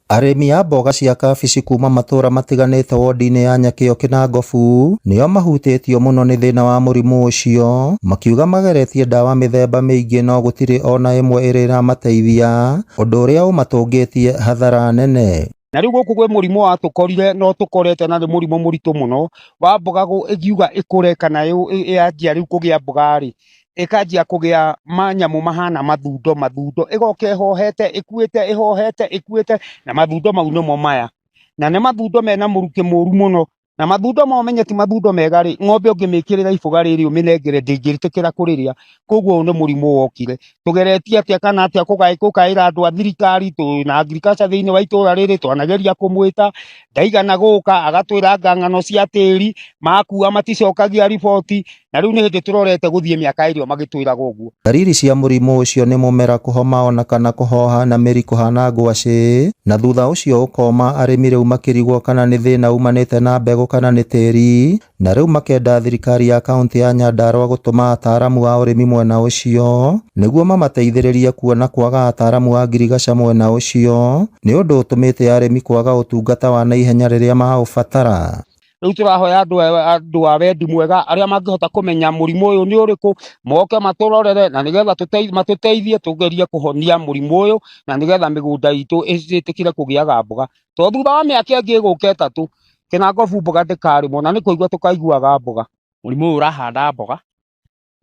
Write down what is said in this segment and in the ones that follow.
Arĩmi a mboga cia kabici kuma matũra matiganĩte wondi-inĩ ya Nyakĩo Kinangofu nĩo mahutĩtio mũno nĩ thĩna wa mũrimũ ũcio, makiuga mageretie ndawa mĩthemba mĩingĩ no gũtirĩ ona ĩmwe ĩrĩ ĩramateithia, ũndũ ũrĩa ũmatũngĩtie hathara nene. Na rĩu gũkũ gwĩ mũrimũ watũkorire na ũtũkorete na nĩ mũrimũ mũritũ mũno wa mboga ĩngiuga ĩkũre kana yanjia rĩu kũgĩa mboga rĩ, ĩkanjia kũgĩa manyamũ mahana mathundo mathundo, ĩgoka ĩhohete ĩkuĩte ĩhohete ĩkuĩte, na mathundo mau nĩmo maya. Na nĩ mathundo mena mũrukĩ mũru mũno, na mathundo ma ũmenye ti mathundo mega rĩ, ng'ombe ũngĩmĩkĩrĩra ibũga rĩrĩ ũmĩnengere ndĩngĩtĩkĩra kũrĩrĩa, koguo ũyũ nĩ mũrimũ wokire. Tũgeretie atĩa kana atĩa kũgaĩra andũ a thirikari, twĩna agriculture thĩinĩ wa itũra rĩrĩ, twanageria kũmwĩta, ndaigana gũka, agatwĩra ngang'ano cia tĩri, makua maticokagia riboti, na rĩu nĩ hĩndĩ tũrorete gũthiĩ mĩaka ĩrĩa magĩtwĩraga ũguo. Ndariri cia mũrimũ ũcio nĩ mũmera kũhoma ona kana kũhoha na mĩri kũhana ngwacĩ, na thutha ũcio ũkoma. Arĩmi rĩu makĩrigwo kana nĩ thĩna umanĩte na mbegũ kana nĩ tĩri, na rĩu makenda thirikari ya kaũntĩ ya Nyandarua gũtũma ataaramu a ũrĩmi mwena ũcio nĩguo mamateithĩrĩrie, kuona kwaga ataaramu a ngirigaca mwena ũcio nĩ ũndũ ũtũmĩte arĩmi kwaga ũtungata wa naihenya rĩrĩa maũbatara. Rĩu tũrahoya andũ a wendi mwega arĩa mangĩhota kũmenya mũrimũ ũyũ nĩ ũrĩkũ, moke matũrorere na nĩgetha matũteithie tũgerie kũhonia mũrimũ ũyũ, na nĩgetha mĩgũnda itũ ĩtĩkĩre kũgĩaga mboga, tondũ thutha wa mĩaka ĩngĩ ĩgũka 3 Kinangofu mboga ndĩkarĩmwo na nĩ kũigua tũkaiguaga mboga. Mũrimũ ũyũ ũrahanda mboga,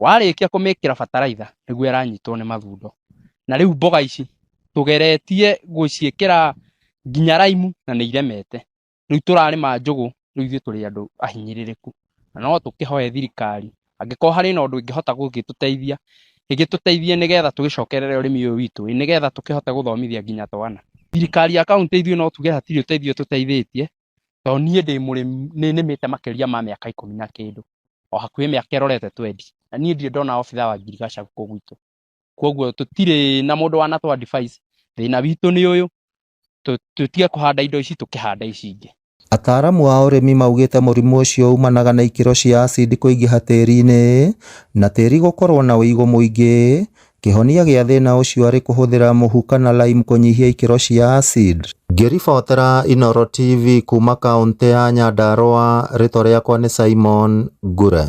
warĩkia kũmĩkĩra bataraitha nĩguo ĩranyitwo nĩ mathundo, na rĩu mboga ici tũgeretie gũciĩkĩra nginya raimu na nĩ iremete. Rĩu tũrarĩma njũgũ. Rĩu ithuĩ tũrĩ andũ ahinyĩrĩrĩku na no tũkĩhoe thirikari angĩkorwo harĩ na ũndũ ĩngĩhota gũgĩtũteithia, ĩgĩtũteithie nĩgetha tũgĩcokerere ũrĩmi ũyũ witũ, nĩgetha tũkĩhote gũthomithia nginya twana. Thirikari ya kaũntĩ ithuĩ no tuge hatirĩ ũteithio tũteithĩtie, tondũ niĩ ndĩ mũrĩmi, nĩ nĩmĩte makĩria ma mĩaka 10 na kĩndũ, o hakuhĩ mĩaka ĩrorete 20, na niĩ ndirĩ ndona obitha wa ngirigaca gũkũ gwitũ. Koguo tũtirĩ na mũndũ wanatũ advice thĩna witũ nĩ ũyũ, tũtige kũhanda indo ici, tũkĩhanda ici ingĩ. Ataaramu a ũrĩmi maugĩte mũrimũ ũcio umanaga na ikĩro cia acidi kũingĩha tĩri-inĩ na tĩri gũkorwo na ũigũ mũingĩ. Kĩhonia gĩa thĩna ũcio arĩ kũhũthĩra mũhu kana lime kũnyihia ikĩro cia acid. Ngĩribotera Inooro TV kuma kaũntĩ ya Nyandarua, rĩtwa rĩakwa nĩ Simon Ngure.